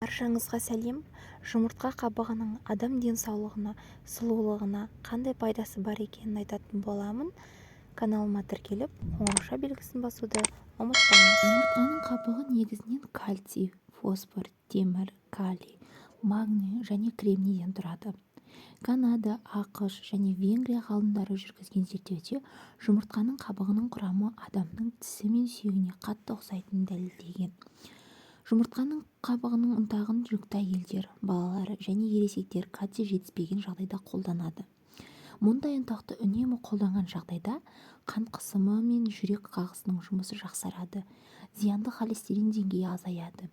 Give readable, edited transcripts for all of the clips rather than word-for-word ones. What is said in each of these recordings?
Баршаңызға сәлем! Жұмыртқа қабығының адам денсаулығына, сұлулығына қандай пайдасы бар екенін айтатын боламын. Каналыма тіркеліп, қоңыраушa белгісін басуды ұмытпаңыз. Жұмыртқаның қабығы негізінен кальций, фосфор, темір, калий, магний және кремнийден тұрады. Канада, АҚШ және Венгрия ғалымдары жүргізген зерттеуде жұмыртқаның қабығының құрамы адамның тісі мен сүйегіне қатты ұқсайтынын дәлелдеген. Жұмыртқаның қабығының ұнтағын жүкті әйелдер, балалар және ересектер кальций жетіспеген жағдайда қолданады. Мұндай ұнтақты үнемі қолданған жағдайда қан қысымы мен жүрек қағысының жұмысы жақсарады, зиянды холестерин деңгейі азаяды,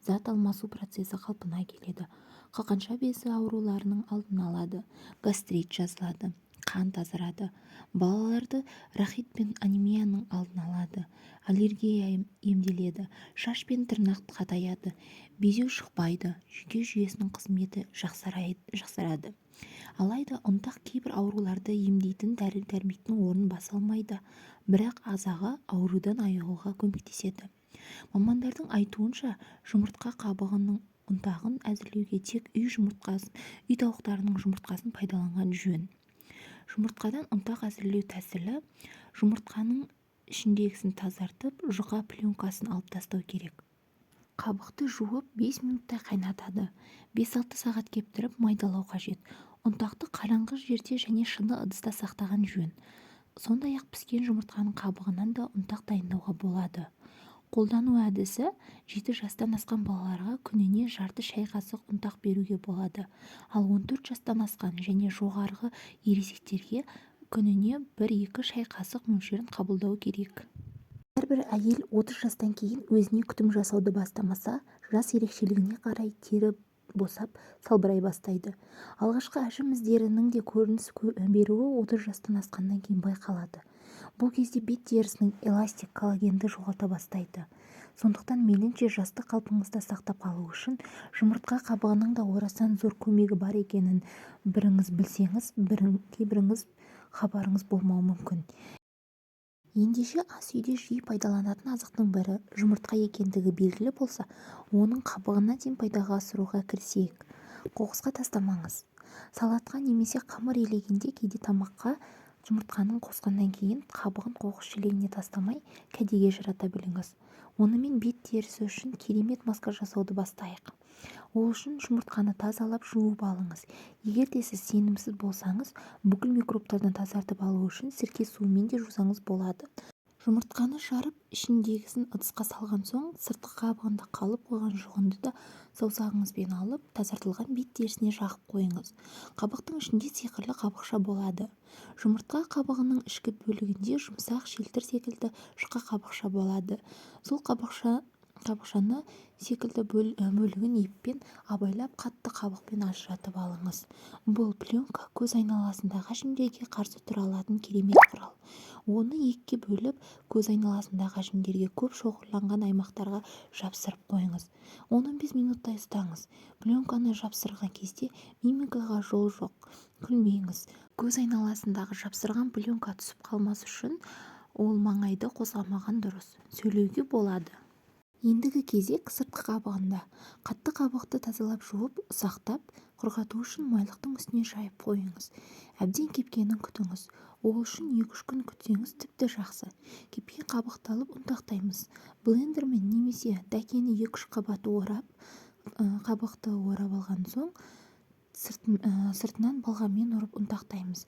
зат алмасу процесі қалпына келеді, қалқанша безі ауруларының алдын алады, гастрит жазылады, қан тазарады, балаларды рахит пен анемияның алдын алады, аллергия емделеді, шаш пен тырнақ қатаяды, безеу шықпайды, жүйке жүйесінің қызметі жақсарады. Алайда ұнтақ кейбір ауруларды емдейтін дәрі-дәрмектің орнын баса алмайды, бірақ ағзаға аурудан айығуға көмектеседі. Мамандардың айтуынша, жұмыртқа қабығының ұнтағын әзірлеуге тек үй тауықтарының жұмыртқасын пайдаланған жөн. Жұмыртқадан ұнтақ әзірлеу тәсілі: жұмыртқаның ішіндегісін тазартып, жұқа пленкасын алып тастау керек. Қабықты жуып, 5 минуттай қайнатады. 5-6 сағат кептіріп, майдалау қажет. Ұнтақты қараңғы жерде және шыны ыдыста сақтаған жөн. Сондай-ақ піскен жұмыртқаның қабығынан да ұнтақ дайындауға болады. Қолдану әдісі: 7 жастан асқан балаларға күніне жарты шай қасық ұнтақ беруге болады, ал 14 жастан асқан және жоғарғы ересектерге күніне 1-2 шай қасық мөлшерін қабылдау керек. Әрбір әйел 30 жастан кейін өзіне күтім жасауды бастамаса, жас ерекшелігіне қарай тері босап, салбырай бастайды. Алғашқы әжім іздерінің де көрініс беруі 30 жастан асқаннан кейін байқалады. Бұл кезде бет терісінің эластик, коллагенді жоғалта бастайды. Сондықтан мейлінше жастық қалпыңызды сақтап қалу үшін жұмыртқа қабығының да орасан зор көмегі бар екенін біріңіз білсеңіз, кейбіріңіз хабарыңыз болмауы мүмкін. Ендеше, ас үйде жиі пайдаланатын азықтың бірі жұмыртқа екендігі белгілі болса, оның қабығын да пайдаға асыруға кірісейік. Қоқысқа тастамаңыз. Салатқа немесе қамыр илегенде, кейде тамаққа жұмыртқаны қосқаннан кейін қабығын қоқыс шелегіне тастамай, кәдеге жарата біліңіз. Онымен бет терісі үшін керемет маска жасауды бастайық. Ол үшін жұмыртқаны тазалап, жуып алыңыз. Егер де сіз сенімсіз болсаңыз, бүкіл микробтардан тазартып алу үшін сірке суымен де жусаңыз болады. Жұмыртқаны жарып, ішіндегісін ыдысқа салған соң, сыртқы қабығында қалып қойған жұғынды да саусағыңызбен алып, тазартылған бет терісіне жағып қойыңыз. Қабықтың ішінде сиқырлы қабықша болады. Жұмыртқа қабығының ішкі бөлігінде жұмсақ, шелтір секілді жұқа қабықша болады. Сол қабықшаны секілді бөлігін еппен абайлап, қатты қабықпен ажыратып алыңыз. Бұл пленка көз айналасындағы әжімдерге қарсы тұра алатын керемет құрал. Оны екіге бөліп, көз айналасындағы әжімдерге көп шоғырланған аймақтарға жапсырып қойыңыз. 10-15 минуттай ұстаңыз. Пленканы жапсырған кезде мимикаға жол жоқ, күлмеңіз. Көз айналасындағы жапсырған пленка түсіп қалмас үшін ол маңайды қозғамаған дұрыс. Сөйлеуге болады. Ендігі кезек сыртқы қабығында. Қатты қабықты тазалап жуып, ұсақтап, құрғату үшін майлықтың үстіне жайып қойыңыз. Әбден кепкенін күтіңіз. Ол үшін 2-3 күн күтсеңіз тіпті жақсы. Кепкен қабықты алып, ұнтақтаймыз. Блендермен немесе дәкені 2-3 қабат орап, қабықты орап алған соң, сыртынан балғамен ұрып ұнтақтаймыз.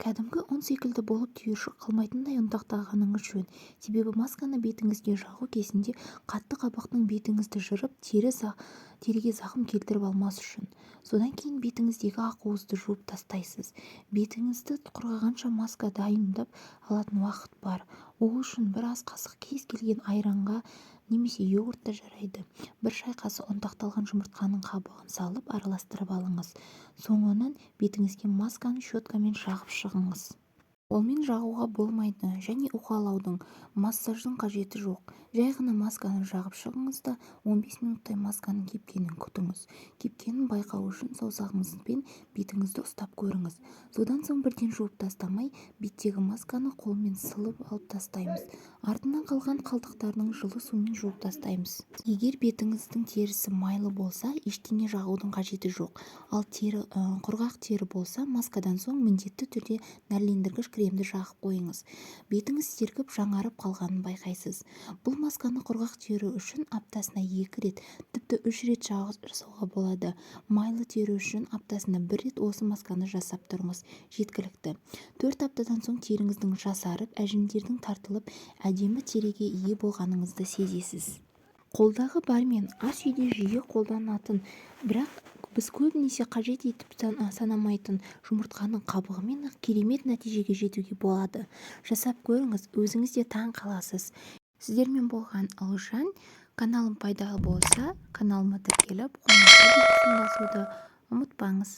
Кәдімгі ұн секілді болып, түйіршік қалмайтындай ұнтақтағаныңыз жөн. Себебі масканы бетіңізге жағу кезінде қатты қабықтың бетіңізді жырып, теріге зақым келтіріп алмас үшін. Содан кейін бетіңіздегі ақуызды жуып тастайсыз. Бетіңізді құрғағанша маска дайындап алатын уақыт бар. Ол үшін бір ас қасық кез келген айранға немесе йогурт та жарайды, 1 шай қасық ұнтақталған жұмыртқаның қабығын салып, араластырып алыңыз. Соңынан бетіңізге масканы щеткамен жағып шығыңыз. Қолмен жағуға болмайды және уқалаудың, массаждың қажеті жоқ. Жай ғана масканы жағып шығыңыз да 15 минуттай масканың кепкенін күтіңіз. Кепкенін байқау үшін саусағыңызбен бетіңізді ұстап көріңіз. Содан соң бірден жуып тастамай, беттегі масканы қолмен сылып алып тастаймыз. Артынан қалған қалдықтарын жылы сумен жуып тастаймыз. Егер бетіңіздің терісі майлы болса, ештеңе жағудың қажеті жоқ. Ал тері құрғақ тері болса, маскадан соң міндетті түрде нәрлендіргіш кремді жағып қойыңыз. Бетіңіз сергіп, жаңарып қалғанын байқайсыз. Бұл масканы құрғақ тері үшін аптасына 2 рет, тіпті 3 рет жасауға болады. Майлы тері үшін аптасына 1 рет осы масканы жасап тұрыңыз, жеткілікті. 4 аптадан соң теріңіздің жасарып, әжімдердің тартылып, әдемі теріге ие болғаныңызды сезесіз. Қолдағы бармен ас үйде жиі қолданатын, бірақ біз көбінесе қажет етіп санамайтын жұмыртқаның қабығымен-ақ керемет нәтижеге жетуге болады. Жасап көріңіз, өзіңіз де таң қаласыз. Сіздермен болған Ұлжан. Каналым пайдалы болса, каналыма тіркеліп, қоңырау белгісін басуды ұмытпаңыз.